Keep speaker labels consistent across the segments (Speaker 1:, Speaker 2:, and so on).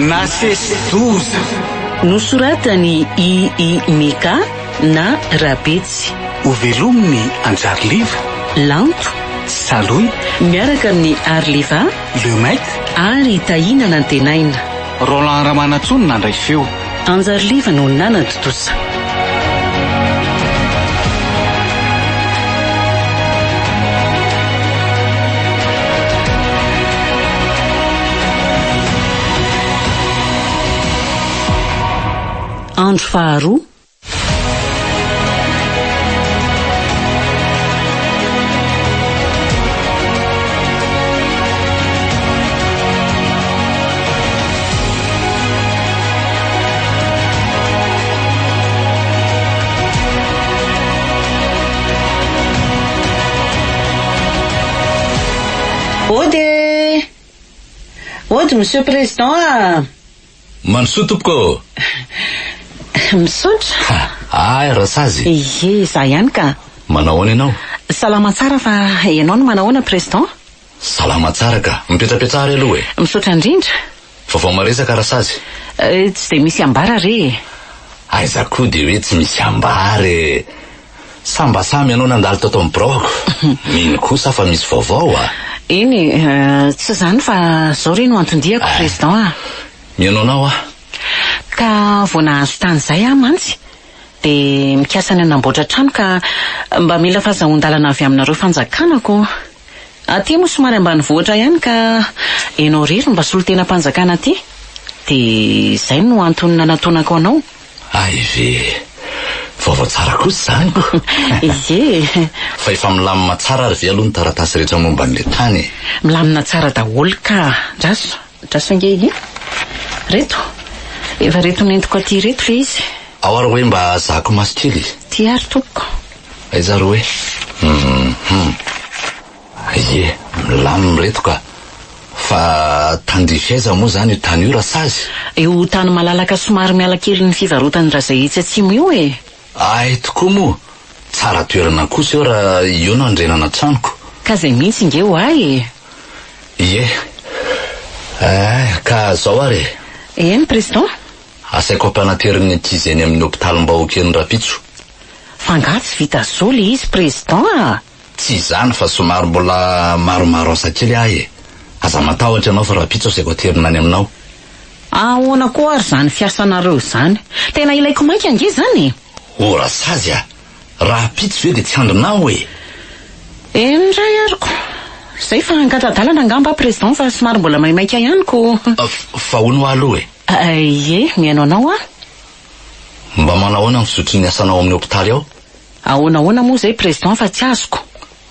Speaker 1: Nasesi-doza.
Speaker 2: Nosoratan'i I. I. Mika na Rabetsy.
Speaker 1: Hovelomin'i Anjariliva.
Speaker 2: Lanto.
Speaker 1: Salohy.
Speaker 2: Miaraka amin'i Arliva.
Speaker 1: Lemaitre.
Speaker 2: Ary Tahiana Nantenaina.
Speaker 1: Roland Ramanantsoa no nandray feo.
Speaker 2: Anjariliva no nanatontosa. Andro faharoa. Ody e! Ody Monsieur Président a!
Speaker 3: Mandrosoa tompoko ô!
Speaker 2: Misaotra.
Speaker 3: Ha! Ay Rasazy!
Speaker 2: Ie, izaho ihany ka.
Speaker 3: Manao ahoana ianao?
Speaker 2: Salama tsara fa ianao no manao ahoana Président?
Speaker 3: Salama tsara ka. Mipetrapetraha ary aloha e.
Speaker 2: Misaotra indrindra.
Speaker 3: Vaovao maresaka Rasazy.
Speaker 2: Tsy dia misy ambara re e.
Speaker 3: Aiza koa dia hoe tsy misy ambara e. Sa mba samy ianao nandalo tato amin'ny biraoko? Mino kosa aho fa misy vaovao a!
Speaker 2: Eny e, tsy izany fa izao re no anton-diako Président a!
Speaker 3: Mihaino anao aho.
Speaker 2: Ka vao nahazo tany izay aho mantsy dia mikasa ny hanamboatra trano ka mba mila fahazahoan-dalana avy aminareo fanjakana ko. Aty moa somary ambanivohitra ihany ka ianao irery no mba solontenam-panjakana aty dia izay no antony nanatonako anao.
Speaker 3: Hay ve! Vaovao tsara kosa izany ko!
Speaker 2: Ie!
Speaker 3: Fa efa milamina tsara ary ve aloha ny taratasy rehetra momba an'ilay tany e?
Speaker 2: Milamina tsara daholo ka! Andraso, andraso ange e! Reto! Efa reto nentiko aty ireto ilay izy.
Speaker 3: Ao ary hoe mba zahako maso kely e!
Speaker 2: Ty ary tompoko.
Speaker 3: Aiza ary hoe? Hum! Ie, milamina ireto ka! Fa tandrify aiza moa izany io tany io Rasazy?
Speaker 2: Io tany malalaka somary miala kelin'ny fivarotan'i Razay etsy atsimo io e!
Speaker 3: Hay tokoa moa! Tsara toerana kosa eo raha io no andrenana tranoko.
Speaker 2: Ka izay mihitsy nge ho ahy e!
Speaker 3: Ie. Eh, ka zao ary e!
Speaker 2: Eny, Président.
Speaker 3: Asaiko ampanaterin'ny ankizy eny amin'ny hopitalim-bahoaka eny rahampitso.
Speaker 2: Fa angaha tsy vita zao le izy Président a!
Speaker 3: Tsy izany fa somary mbola maromaro asa kely aho e! Aza matahotra ianao fa rahampitso asaiko aterina any aminao.
Speaker 2: Ahoana koa ary izany fiasanareo izany? Tena ilaiko maika ange izany e!
Speaker 3: O Rasazy a! Rahampitso ve dia tsy andrinao e?
Speaker 2: Eny indray ary ko! Izay fa hangata-dalana angamba aho Président fa somary mbola maimaika ihany ko!
Speaker 3: Fa hono hoa aloha e!
Speaker 2: Ie, mihaino anao aho.
Speaker 3: Mba manao ahoana ny fizotry ny asanao amin'ny hopitaly ao?
Speaker 2: Ahoana ahoana moa izay Président fa tsy azoko.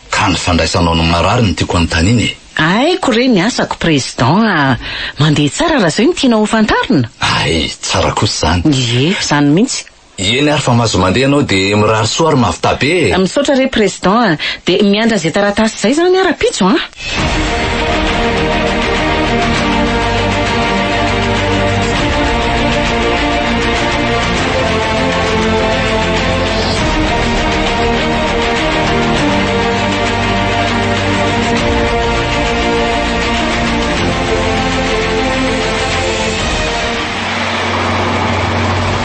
Speaker 3: Ka ny fandraisanao ny marary no tiako anontaniana e!
Speaker 2: Haiko re ny asako Président a! Mandeha tsara raha izay no tianao ho fantarina?
Speaker 3: Hay, tsara kosa izany.
Speaker 2: Ie, izany mihitsy.
Speaker 3: Eny ary fa mahazo mandeha ianao dia mirary soa ary mahavità be e!
Speaker 2: Misaotra re Président a! Dia miandry an'izay taratasy izay izany aho rahampitso an!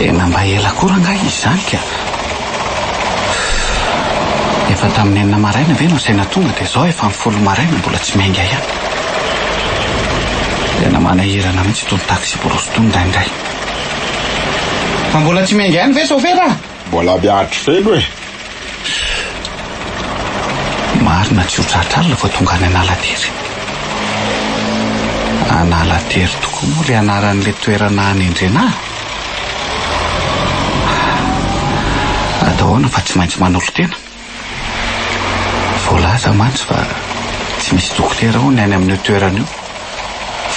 Speaker 1: Tena mba ela koa rangahy izy izany ka. Efa tamin'ny enina maraina ve no asaina tonga dia izao efa amin'ny folo maraina mbola tsy miainga ihany. Tena manahirana mihitsy itony taxi-brousse itony indraindray. Fa mbola tsy miainga ihany ve sôfera?
Speaker 4: Mbola miandry feno e!
Speaker 1: Marina tsy ho tratra alina vao tonga any Analatery. Analatery tokoa moa ilay anaran'ilay toerana hanendrena ahy? Atao ahoana fa tsy maintsy manolo-tena. Voalaza mantsy fa tsy misy dokotera hono any amin'io toerana io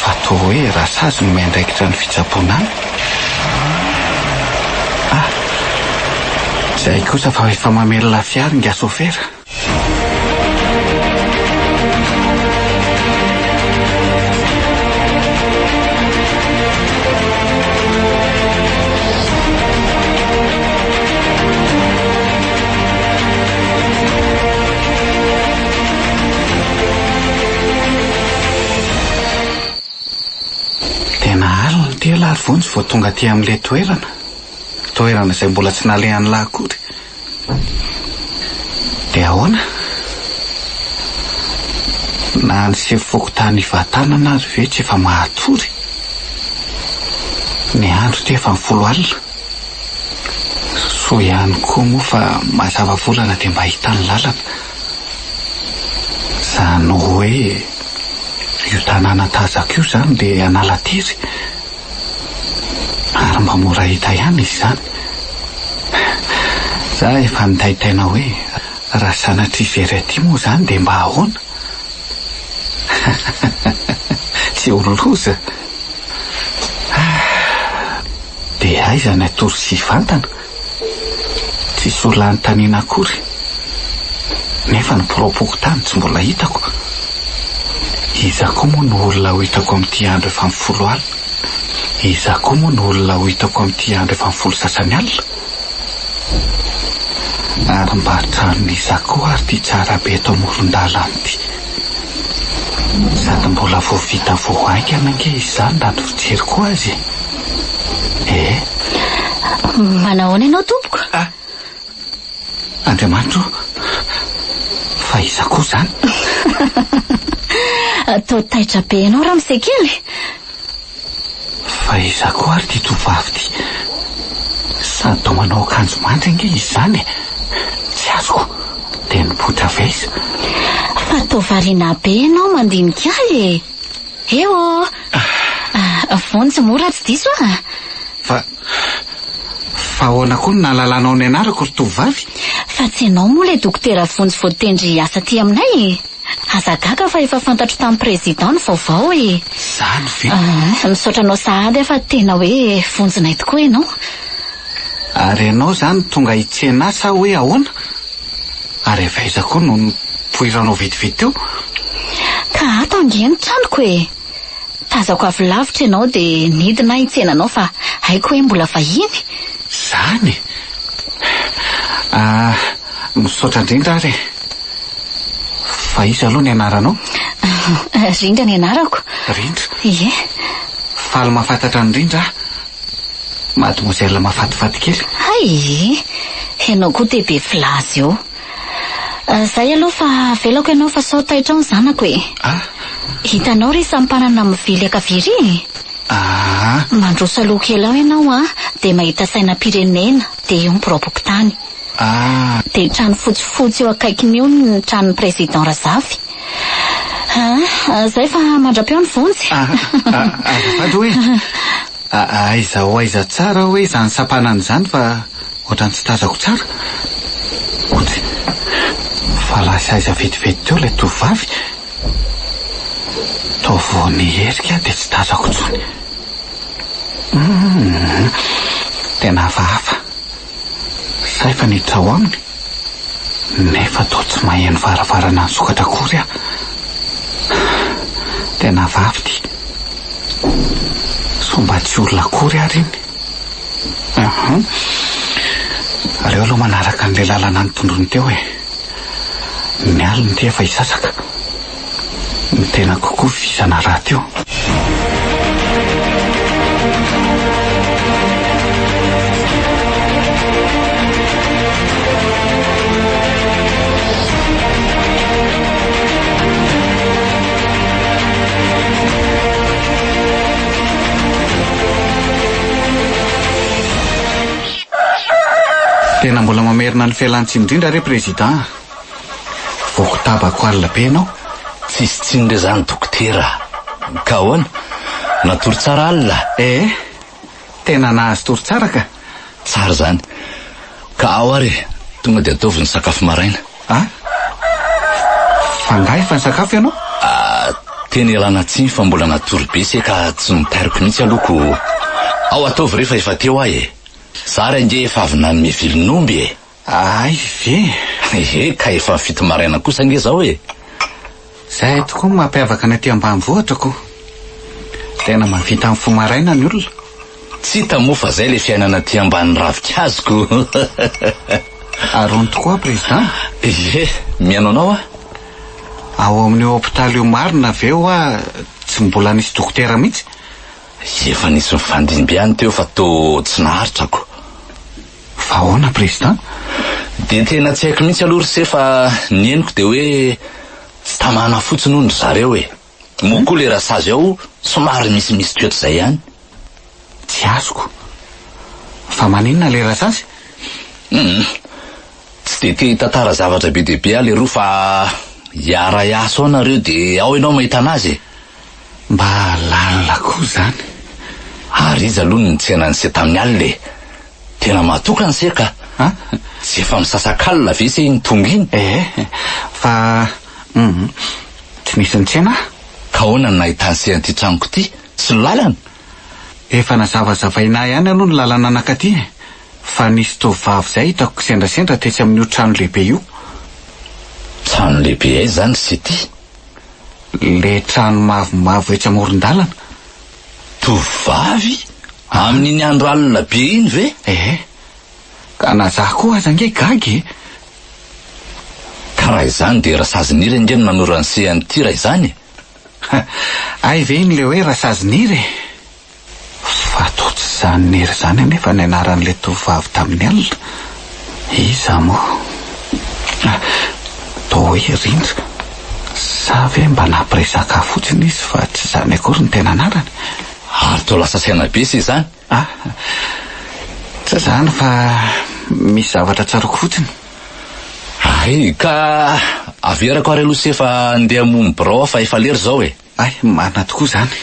Speaker 1: fa toa hoe Rasazy no miandraikitra ny fitsaboana any. Ah! Tsy hay kosa fa efa mamelona fiara ingahy sôfera. Tena alina ity. Vonjy vao tonga aty amin'ilay toerana. Toerana izay mbola tsy nalehan'lah akory. Dia ahoana? Na ny sefo fokontany Ivatanana ary ve tsy efa mahatory? Ny andro ity efa ny folo alina. Soa ihany koa moa fa mazava volana dia mba hita ny lalana. Izany hoe io tanàna tazako io izany dia Analatery. Ary mba mora hita ihany izy izany. Za efa nitaitaina hoe raha sanatria very aty moa izany dia mba ahoana? Tsy ho loza. Dia aiza ny hatory sy hivantana? Tsisy olona hanontaniana akory. Nefa ny biraom-pokontany tsy mbola hitako. Iza koa moa no olona ho hitako amin'ity andro efa amin'ny folo alina? Iza koa moa no olona ho hitako amin'ity andro efa amin'ny folo sasany alina? Ary mba tranon'iza koa ary ity tsara be eto amoron-dalana ity? Sady mbola vao vita vao haingana ange izany raha ny fijeriko azy e! Eh!
Speaker 5: Manahoana ianao tompoko?
Speaker 1: Ah! Andriamanitra o! Fa iza koa izany?
Speaker 5: Toa taitra be ianao ramose kely.
Speaker 1: Fa iza koa ary ity tovovavy ity? Sady toa manao akanjo mandry ange izy izany e! Tsy azoko. Dia nipoitra avy aiza?
Speaker 5: Fa toa variana be ianao mandinika ahy e! Eo ô! Vonjy moa raha tsy diso aho.
Speaker 1: Fa, fa ahoana koa no nahalalanao ny anarako ry tovovavy?
Speaker 5: Fa tsy ianao moa ilay dokotera Vonjy voatendry hiasa aty aminay e! Aza gaga fa efa fantatro tamin'ny président ny vaovao e!
Speaker 1: Izany ve?
Speaker 5: Ah, misaotra anao sahady aho fa tena hoe vonjinay tokoa ianao.
Speaker 1: Ary ianao izany tonga hitsena ahy sa hoe ahoana? Ary avy aiza koa no nipoiranao vetivety teo?
Speaker 5: Ka ato ange ny tranoko e! Tazako avy lavitra ianao dia nidina aho hitsena anao fa haiko hoe mbola vahiny.
Speaker 1: Izany? Ah, misaotra indrindra ary e! Fa iza aloha ny anaranao?
Speaker 5: Rindra ny anarako.
Speaker 1: Rindra?
Speaker 5: Ie.
Speaker 1: Faly mahafantatra an'i Rindra aho. Mademoiselle mahafatifaty kely.
Speaker 5: Hay! Ianao koa dia be filaza eo. Zay aloha fa avelako ianao fa sao taitra ao ny zanako e.
Speaker 1: Ah.
Speaker 5: Hitanao ry sampanana mivily ankavia ry?
Speaker 1: Ah.
Speaker 5: Mandroso aloha kely ao ianao an, dia mahita sainam-pirenena, dia eo ny biraom-pokontany.
Speaker 1: Ah.
Speaker 5: Dia trano fotsifotsy eo akaikiny eo ny tranon'ny président Razafy. Ah, zay fa mandra-peo ny vonjy.
Speaker 1: Ah, ah, azafady hoe. Aiza ho aiza tsara hoe izany sampanana izany fa ohatran'ny tsy tazako tsara. Ohatry fa lasa aiza vetivety teo ilay tovovavy. Toa vao niherika aho dia tsy tazako intsony. Hum, tena hafahafa. Sa efa niditra ao aminy? Nefa toa tsy maheno varavarana nisokatra akory aho. Tena hafahafa ity. Sao mba tsy olona akory ary iny? Uhum. Aleo aloha manaraka an'ilay lalana notondroiny teo e. Ny alina ity efa hisasaka. Ny tenako koa vizana rahateo. Tena mbola mamerina ny fialan-tsiny indrindra re Président a! Voakotabako alina be ianao.
Speaker 3: Tsisy tsiny re zany dokotera a! Ka ahoana? Natory tsara alina?
Speaker 1: Eh! Tena nahazo tory tsara ka!
Speaker 3: Tsara izany. Ka ao ary e! Tonga dia ataovy ny sakafo maraina.
Speaker 1: Ah? Fa angaha efa nisakafo ianao?
Speaker 3: Ah, tena ialana tsiny fa mbola natory be se ka tsy notairiko mihitsy aloha ko. Ao ataovy re fa efa teo aho e! Za ary ange efa avy nanome vilon'omby e!
Speaker 1: Hay ve?
Speaker 3: Ehe, ka efa fito maraina kosa ange izao e!
Speaker 1: Izay tokoa no mampiavaka ny aty ambanivohitra ko! Tena mahavita mifoha maraina ny olona.
Speaker 3: Tsy hita moa fa izay ilay fiainana aty ambany ravinkazo ko!
Speaker 1: Ary hono tokoa Président?
Speaker 3: Ie, mihaino anao aho.
Speaker 1: Ao amin'io hopitaly io marina ve hoa tsy mbola nisy dokotera mihitsy?
Speaker 3: Efa nisy nifandimby ihany teo fa toa tsy naharitra ko.
Speaker 1: Fa ahoana Président?
Speaker 3: Dia tena tsy haiko mihitsy aloha ry se fa ny henoko dia hoe tsy tamana fotsiny hono ry zareo e. Moa koa le rasazy ao somary misimisy toetra izay ihany.
Speaker 1: Tsy azoko. Fa maninona le rasazy?
Speaker 3: Hum. Tsy dia te hitantara zavatra be dia be aho leroa fa hiara-hiasa ao nareo dia ao ianao mahita anazy e.
Speaker 1: Mba lalina koa izany.
Speaker 3: Ary iza aloha no nitsena an'i se tamin'ny alina e? Tena mahatoky an'i se ka.
Speaker 1: An?
Speaker 3: Tsy efa misasakalina ve se iny tonga iny?
Speaker 1: Eh, fa hum, tsy nisy nitsena aho.
Speaker 3: Ka ahoana no nahitan'i se an'ity tranoko ity? Sy ny lalana?
Speaker 1: Efa nazavazavaina ahy ihany aloha ny lalana nankaty e. Fa nisy tovovavy izay hitako kisendrasendra tetsy amin'io trano lehibe io.
Speaker 3: Trano lehibe aiza izany ry se ity?
Speaker 1: Le trano mavomavo etsy amoron-dalana.
Speaker 3: Tovovavy? Amin'iny andro alina be iny ve?
Speaker 1: Ee. Ka na za koa aza ange gaga e!
Speaker 3: Ka raha izany dia Rasaziniry ange no nanoro an'i se an'ity raha izany e!
Speaker 1: Hay ve iny le hoe Rasaziniry e! Fa toa tsy izany Niry izany anefa ny anaran'ilay tovovavy tamin'ny alina. Iza moa? Ah, toa hoe Rindra. Sa ve mba nampiresaka ahy fotsiny izy fa tsy izany akory ny tena anarany?
Speaker 3: Ary toa lasa saina be se izany?
Speaker 1: Ah, tsy izany fa misy zavatra tsaroako fotsiny.
Speaker 3: Hay, ka averako ary aloha se fa andeha hamono birao aho fa efa lera izao e.
Speaker 1: Hay, marina tokoa izany.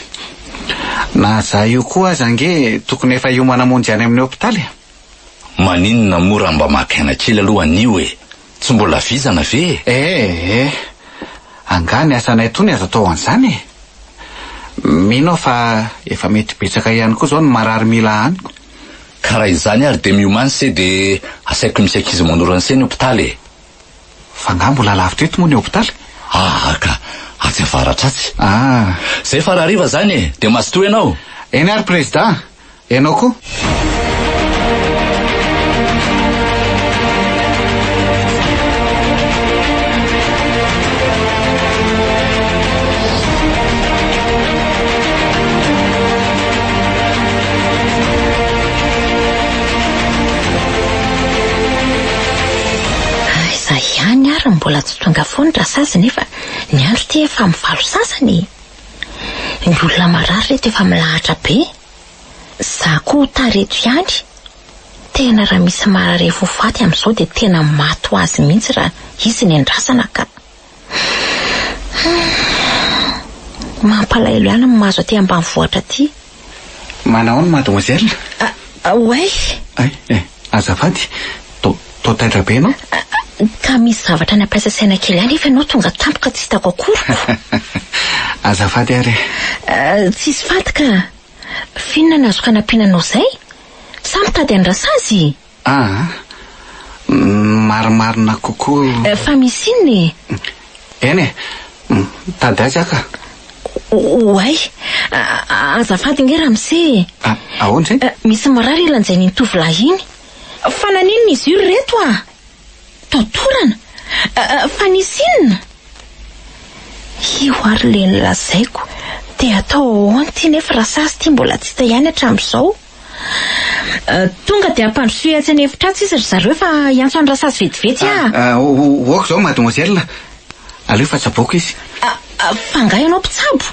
Speaker 1: Na za io koa aza ange tokony efa hiomana hamonjy any amin'ny hopitaly e.
Speaker 3: Maninona moa raha mba maka aina kely aloha anio e? Tsy mbola vizana ve e?
Speaker 1: Eh eh! Angaha ny asanay itony azo atao an'izany e? Mino aho fa efa mety betsaka ihany koa izao ny marary mila any.
Speaker 3: Ka raha izany ary dia miomany se dia asaiko misy ankizy manoro an'se ny hopitaly e!
Speaker 1: Fa angaha mbola lavitra eto moa ny hopitaly?
Speaker 3: Aa ka, atsy avaratra atsy.
Speaker 1: Ah.
Speaker 3: Zay fa rahariva zany e, dia mazotoa ianao.
Speaker 1: Eny ary Prezida, ianao koa.
Speaker 5: Aiza ihany ary no mbola tsy tonga foana Rasazy nefa ny andro ity efa amin'ny valo sasany e! Ny olona marary reto efa milahatra be. Za koa ho tara eto ihany. Tena raha misy marary efa ho faty amin'izao dia tena maty ho azy mihitsy raha izy no endrasana ka. Humm. Mampalahelo ihany ny mahazo aty ambanivohitra aty.
Speaker 1: Manahoana mademoiselle?
Speaker 5: Ah, ouais.
Speaker 1: Ay, eh, azafady, to, toa taitra be ianao?
Speaker 5: Ka misy zavatra nampiasa saina kely ahy nefa ianao tonga tampoka tsy hitako akory ko.
Speaker 1: Azafady ary
Speaker 5: e. Tsisy faty ka. F'inona no azoko anampiana anao izay? Sa mitady an'i Rasazy?
Speaker 1: Aa, ny marimarina kokoa.
Speaker 5: Fa misy inona e?
Speaker 1: Eny e, mitady azy aho ka.
Speaker 5: Oay, azafady nge ramose e.
Speaker 1: Ahoana izay?
Speaker 5: Misy marary lanjain'iny tovolahy iny. Fa naninona izy io ry reto a? Totorana? Fa nisy inona? Io ary le nolazaiko. Dia atao ahoana ity nefa Rasazy ity mbola tsy hita ihany hatramin'izao? Tonga dia ampandrosoy atsy an'efitra atsy izy ry zareo fa hiantso an'i Rasazy vetivety aho.
Speaker 1: Ok izao mademoiselle. Aleo fa tsaboako izy.
Speaker 5: Fa angaha ianao mpitsabo?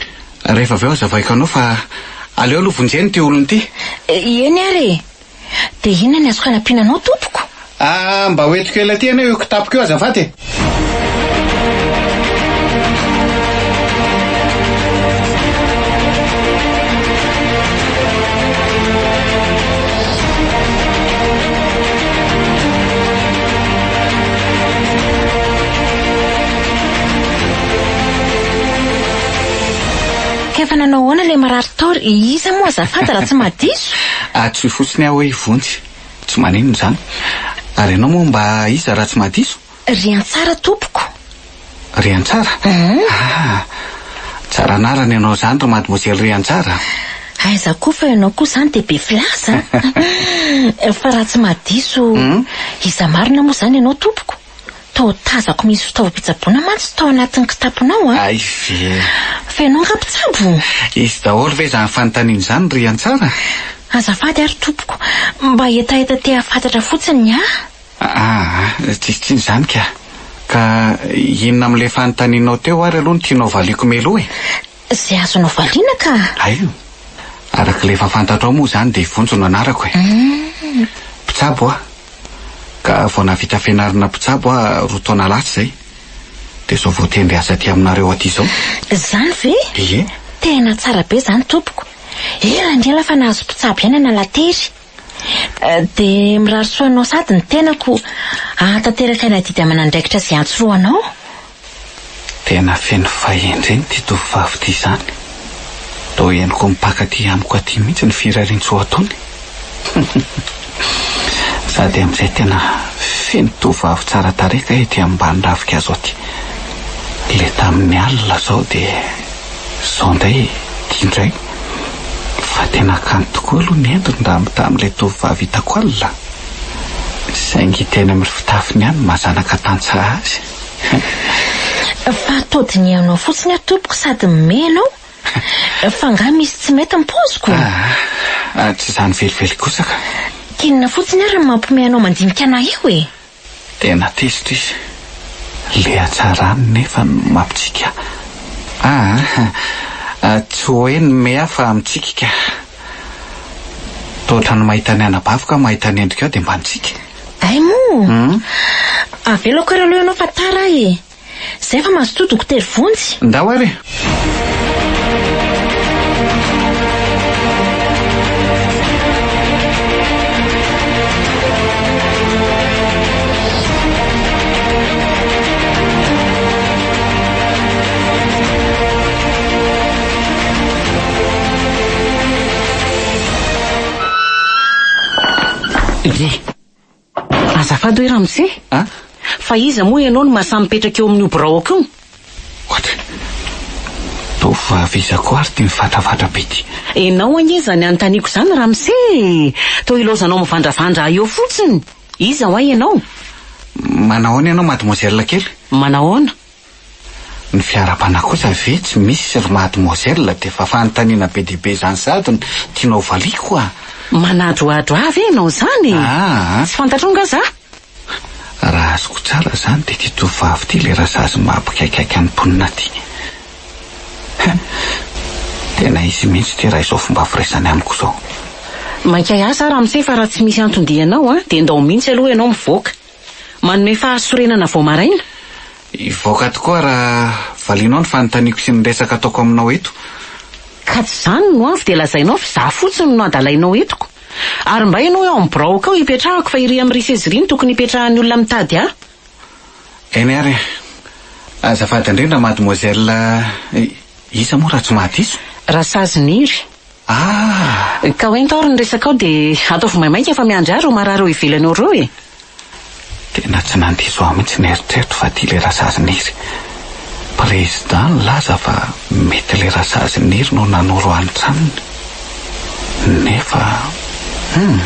Speaker 1: Rehefa avy eo hazavaiko anao fa aleo aloha vonjena ity olona ity.
Speaker 5: Eny ary e. Dia inona ny azoko hanampiana anao tompoko?
Speaker 1: Ah, mba ho entiko ela aty anie io kitapoko io azafady e.
Speaker 5: Ka efa nanao ahoana ilay marary tao ry iza moa azafady raha tsy mahadiso?
Speaker 1: Antsoy fotsiny aho hoe i Vonjy. Tsy maninona izany. Ary ianao moa mba iza raha tsy mahadiso?
Speaker 5: Riantsara tompoko.
Speaker 1: Riantsara? Ah, tsara anarana ianao izany ry mademoiselle Riantsara.
Speaker 5: Aiza koa fa ianao koa izany dia be filaza a! Fa raha tsy mahadiso, iza marina moa izany ianao tompoko? Toa tazako misy fitaovam-pitsaboana mantsy tao anatin'ny kitaponao a!
Speaker 1: Hay ve!
Speaker 5: Fa ianao angaha mpitsabo?
Speaker 1: Izy daholo ve izany fanontaniana izany ry Antsara?
Speaker 5: Azafady ary tompoko, mba hetaheta te hahafantatra fotsiny ny ahy.
Speaker 1: Aa, tsisy tsiny izany ka. Ka inona amin'ilay fanontanianao teo ary aloha no tianao valiako mialoha e?
Speaker 5: Izay azonao valiana ka.
Speaker 1: Hay, araka ilay efa fantatrao moa izany dia Vonjy no anarako e. Mpitsabo aho. Ka vao nahavita fianarana mpitsabo aho roa taona lasa izay. Dia izao voatendry hiasa aty aminareo aty izao.
Speaker 5: Izany ve?
Speaker 1: Ie.
Speaker 5: Tena tsara be izany tompoko. Ela ny ela fa nahazo mpitsabo ihany Analatery. Dia mirary soa anao sady ny tenako hahatanteraka ny adidy aman'andraikitra izay antsorohanao.
Speaker 1: Tena feno fahendrena ity tovovavy ity izany. Toa henoko mipaka aty amiko aty mihitsy ny firarian-tsoa ataony. Sady amin'izay tena feno tovovavy tsara tarehy kay ety ambany ravinkazo aty. Ilay tamin'ny alina izao dia izao indray ity indray. Fa tena kanto tokoa aloha ny endriny raha mitaha amin'ilay tovovavy hitako alina. Saingy teny amin'ny fitafiny ihany no maha zanaka tantsaha azy.
Speaker 5: Fa toa dinihanao fotsiny aho tompoko sady mimehy ianao. Fa angaha misy tsy mety ny paoziko?
Speaker 1: Aa, tsy izany velively kosa ka.
Speaker 5: K'inona fotsiny ary no mampimehy anao mandinika anah eo e?
Speaker 1: Tena tezitra izy. Le hatsarany nefa no mampitsiky ahy. Aa, tsy hoe nimehy aho fa mitsiky ka. Toa ohatran'ny mahita ny anabaviko aho mahita ny endrikao dia mba mitsiky.
Speaker 5: Hay moa! Avelako ary aloha ianao fa tara aho e! Zay fa mazotoa Dokotera Vonjy.
Speaker 1: Ndao ary e!
Speaker 2: Ie. Azafady hoe ramose?
Speaker 1: A?
Speaker 2: Fa iza moa ianao no mahasahy mipetraka eo amin'io biraoko io?
Speaker 1: What? Tovovavy iza koa ary ity mifatrafatra be ity?
Speaker 2: Ianao ange izany anontaniako izany ramose e! Toa ilaozanao mivandravandra ahy eo fotsiny. Iza hoa ianao?
Speaker 1: Manahoana ianao mademoiselle kely?
Speaker 2: Manahoana?
Speaker 1: Ny fiarahabana kosa ve tsy misy ry mademoiselle dia efa fanontaniana be dia be izany sahady no tianao valiako a!
Speaker 2: Manadrohadro ahy ve ianao izany e?
Speaker 1: Aa!
Speaker 2: Tsy fantatrao nga za?
Speaker 1: Raha azoko tsara izany dia ity tovovavy ity ilay rasazy mampikaikaika ny mponina aty. Hein! Tena izy mihitsy ity raha izao fomba firesany amiko izao.
Speaker 2: Mainka hiasa aho ramose fa raha tsy misy anton-dianao dia ndao mihitsy aloha ianao mivoaka. Manome fahasorenana vao maraina.
Speaker 1: Hivoaka tokoa raha valianao ny fanontaniako sy ny resaka ataoko aminao eto.
Speaker 2: Ka tsy izany no avy dia lazainao fa izaho fotsiny no adalainao etoko. Ary mba ianao eo amin'ny biraoko eo hipetrahako fa iry amin'ry seza iry no tokony hipetrahan'ny olona mitady ahy.
Speaker 1: Eny ary e. Azafady indrindra mademoiselle iza moa raha tsy mahadiso?
Speaker 2: Rasaziniry.
Speaker 1: Ah!
Speaker 2: Ka hoento ary ny resakao dia ataovy maimaika fa miandry ahy ireo marary eo ivelany eo ireo e!
Speaker 1: Tena tsy nandiso ahy mihitsy ny eritreritro fa ity ilay Rasaziniry. Président nilaza fa mety ilay Rasaziniry no nanoro ahy ny tranony. Nefa hum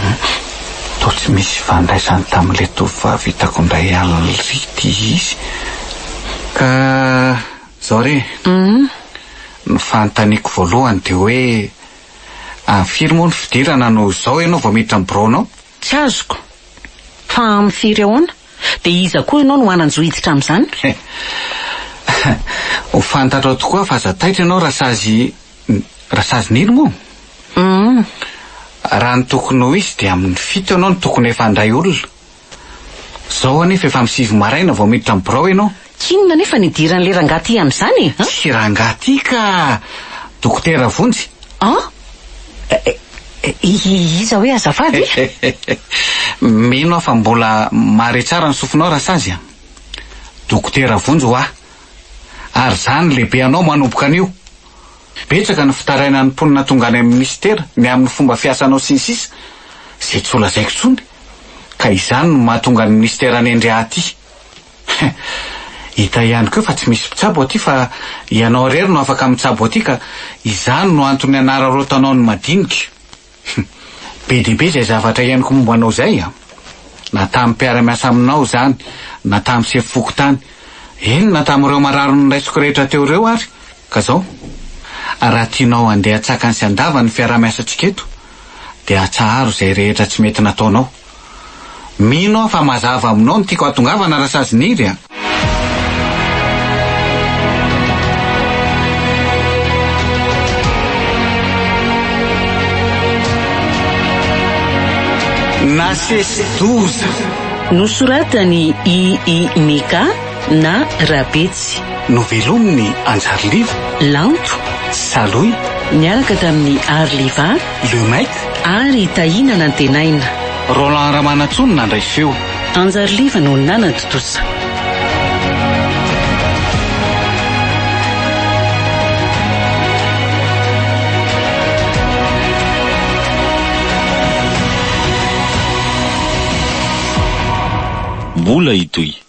Speaker 1: toa tsy misy ifandraisany tamin'ilay tovovavy hitako indray alina ry ity izy. Ka zao re, ny fanontaniako voalohany dia hoe amin'ny firy moa ny fidirana no izao ianao vao miditra ny biraonao?
Speaker 2: Tsy azoko. Fa amin'ny firy ahoana? Dia iza koa ianao no hanan-jo hiditra amin'izany?
Speaker 1: Ho fantatrao tokoa fa aza taitra ianao Rasazy, Rasazy Nily moa?
Speaker 2: Hum.
Speaker 1: Raha ny tokony ho izy dia amin'ny fito ianao no tokony efa handray olona. Izao anefa efa amin'ny sivy maraina vao miditra amin'ny birao ianao.
Speaker 2: K'inona anefa ny idiran'ilay rangahy ity amin'izany e? An?
Speaker 1: Tsy rangahy ity ka! Dokotera Vonjy.
Speaker 2: An? Iza hoe azafady?
Speaker 1: Mino aho fa mbola mahare tsara ny sofinao Rasazy a! Dokotera Vonjy hoa! Ary izaho no lehibe anao manomboka anio! Betsaka ny fitarainan'ny mponina tonga any amin'ny minisitera ny amin'ny fomba fiasanao sy ny sisa izay tsy ho lazaiko intsony ka izany no mahatonga ny minisitera hanendry ahy aty. Hita ihany koa fa tsy misy mpitsabo aty fa ianao irery no afaka mitsabo aty ka izany no antony hanararaotanao ny madinika. Be dia be izay zavatra henoko momba anao izay an! Na tamin'ny mpiara-miasa aminao izany, na tamin'ny sefo fokontany, eny na tamin'ireo marary noraisiko rehetra teo ireo ary. Ka izao. Raha tianao handeha an-tsakany sy an-davany ny fiaraha-miasantsika eto, dia atsaharo izay rehetra tsy mety nataonao. Mino aho fa mazava aminao ny tiako hahatongavana Rasaziniry a! Nasesi-doza.
Speaker 2: Nosoratan'i I I Mika na Rabetsy.
Speaker 1: Novelomin'i Anjariliva.
Speaker 2: Lanto.
Speaker 1: Salohy.
Speaker 2: Niaraka tamin'i Ariliva.
Speaker 1: Le Mec.
Speaker 2: Ary Tahiana Nantenaina.
Speaker 1: Roland Ramanantsoa no nandray feo.
Speaker 2: Anjariliva no nanatontosa.
Speaker 6: Mbola hitohy.